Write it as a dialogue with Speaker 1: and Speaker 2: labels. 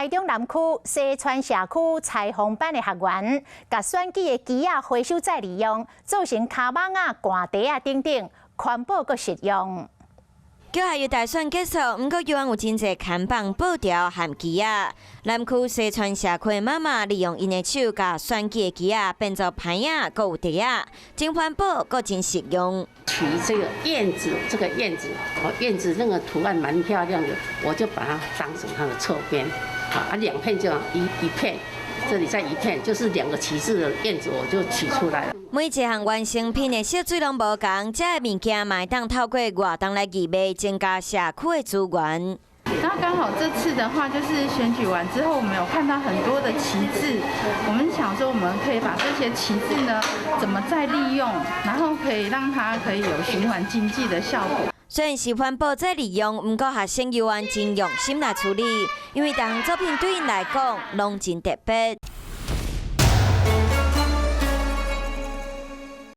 Speaker 1: 台中南區西川社區裁縫班的學員，共選舉的旗仔回收再利用，做成跤蠓仔、汗袋仔等等，環保閣實用。
Speaker 2: 九合一大選結束，毋過猶原有真濟看板、布條和旗仔。南區西川社區的媽媽利用𪜶的手，共選舉的旗仔變做盤仔，閣有袋仔，真環保，閣真實用。
Speaker 3: 取這個燕子，這個燕子，哦，燕子那個圖案蠻漂亮的，我就把它當成它的側邊，啊，兩片就一片，這裡再一片，就是兩個旗幟的燕子，我就取出來了。
Speaker 2: 每一項完成品的設計攏無仝，這个物件嘛會當透過活動來義賣，增加社區的資源。
Speaker 4: 那剛好這次的話，就是選舉完之後，我們有看到很多的旗幟，我們想說，我們可以把這些旗幟呢，怎麼再利用，然後可以讓它可以有循環經濟的效果。
Speaker 2: 雖然是環保再利用，毋過學生猶原真用心來處理，因為逐項作品對𪜶來講攏真特別。